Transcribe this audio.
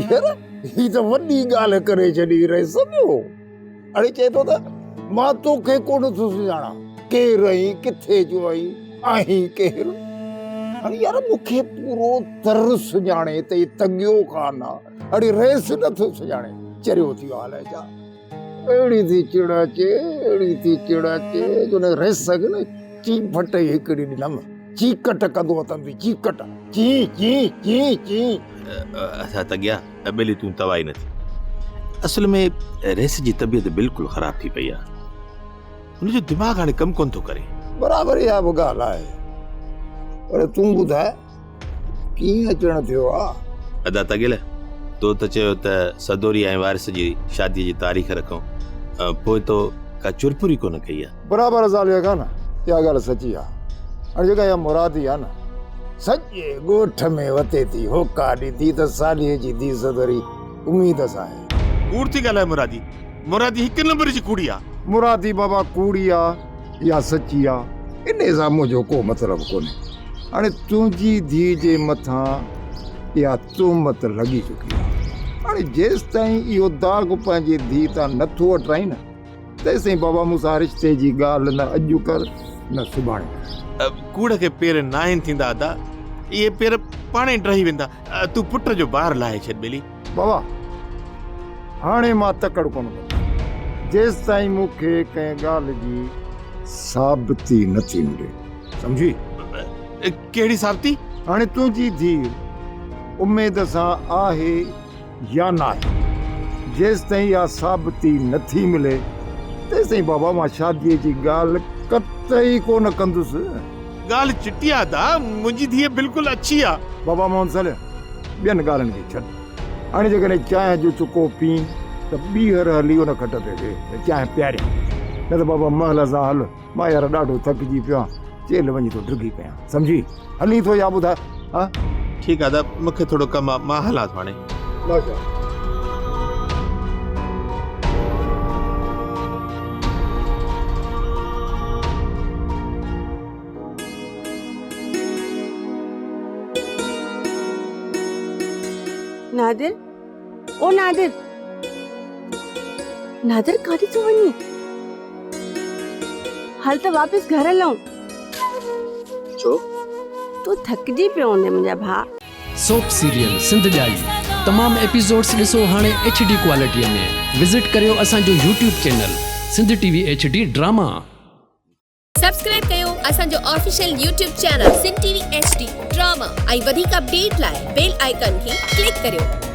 يار هي ته وڏي ڳالهه ڪري ڇڏي رئيس ٻيو. اڙي چئي ٿو ته مان توکي ڪونه ٿو سڃاڻان، ڪير آهين، ڪٿي جو آهين، آهين ڪير؟ اڙي يار مون کي پورو تر سڃاڻي ته هي تڳيو خان آ، اڙي رئيس نه ٿو سڃاڻي، چريو ٿي ويو آ الائي ڇا. اهڙي ٿي چڙ اچي، اهڙي ٿي چڙ اچي جو ان رئيس کي نه چيڀٽ ئي هڪڙي ڏنم، چيڪٽ ڪندو اٿم ٿي چيڪٽ، چين چين چين چين. اسان تڳيا. ٻيلي تون توائي نه ٿي. اصل ۾ ريس جي طبيعت بلڪل خراب ٿي پئي آهي. هن جو دماغ هاڻي ڪم ڪونه ٿو ڪري. برابر اها به ڳالهه آهي. پر تون ٻڌاء ڪيئن اچڻ ٿيو آ؟ ادا تڳيل، تو ته چيو ته سدوري ۽ وارث جي شاديء جي تاريخ رکون، پوء تو ڪا چرپر ئي ڪونه ڪئي آ. برابر صالح خان اها ڳالهه سچي آ. هاڻي جيڪا اها مرادي آ نه سڄي ڳوٺ ۾ وتي ٿي هوڪا ڏيندي ته صالح جي ڌيء سدوري اميد سان آهي. ڪوڙ ٿي ڳالهائي مرادي. مرادي هڪ نمبر جي ڪوڙي آ. مرادي بابا ڪوڙي آ يا سچي آ انهي سان منهنجو ڪو مطلب ڪونهي. هاڻي تنهنجي ڌيء جي مٿان اها تهمت لڳي چڪي آ. هاڻي جيستائين اهو داغ پنهنجي ڌيء تان نٿو هٽرائين نه تيسين بابا مون سان رشتي جي ڳالهه نه اڄ ڪر نه سڀاڻي ڪر. ڪوڙ کي پير ناهن ٿيندا ادا، اهي پير پاڻهي ڊهي ويندا، تون پٽ جو بار لاهي ڇڏ ٻيلي. بابا هاڻي مان تڪڙ ڪونه ڪندس، جيستائين مون کي ڪنهن ڳالهه جي ثابتي نه ٿي ملي، سمجهي؟ ڪهڙي ثابتي؟ هاڻي تنهنجي ڌيء اميد سان آهي يا ناهي. جيستائين اها ثابتي نه ٿي ملي، تيستائين بابا مان شاديء جي ڳالهه قطعي ڪو نه ڪندس. ڳالهه چٽي آ ادا، منهنجي ڌيء بلڪل اڇي آ. بابا محمد صالح، ٻين ڳالهين کي ڇڏ. هاڻي جيڪڏهن چانهه جو چڪو پين ته ٻيهر هلي ان کٽ تي ويهه ته چانهه پياريان. نه ته بابا مهل سان هل. مان يار ڏاڍو ٿڪجي پيو آهيان، چيلهه وڃي ٿو ڊگهي پيان، سمجهي؟ هلين ٿو يا ٻڌاء؟ ها؟ ٺيڪ آ ادا، مون کي ٿورو ڪم آ، مان هلان ٿو هاڻي. ماشاء الله. نادر، او نادر، نادر ڪاڏي ٿو وڃين؟ هل ته واپس گهر هلون. ڇو؟ تون ٿڪجي پيو هوندين منهنجا ڀاء. سوپ سيريل سنڌ ڄائي تمام ايپيسوڊس ڏسو هاڻي ايڇ ڊي ڪوالٽي ۾ وزٽ ڪريو اسان جو YouTube channel Sindh T V H D drama. Subscribe ڪيو اسان جو official YouTube channel Sindh T V H D drama ۽ وڌيڪ اپڊيٽ لاء بيل آئيڪان کي ڪلڪ ڪريو.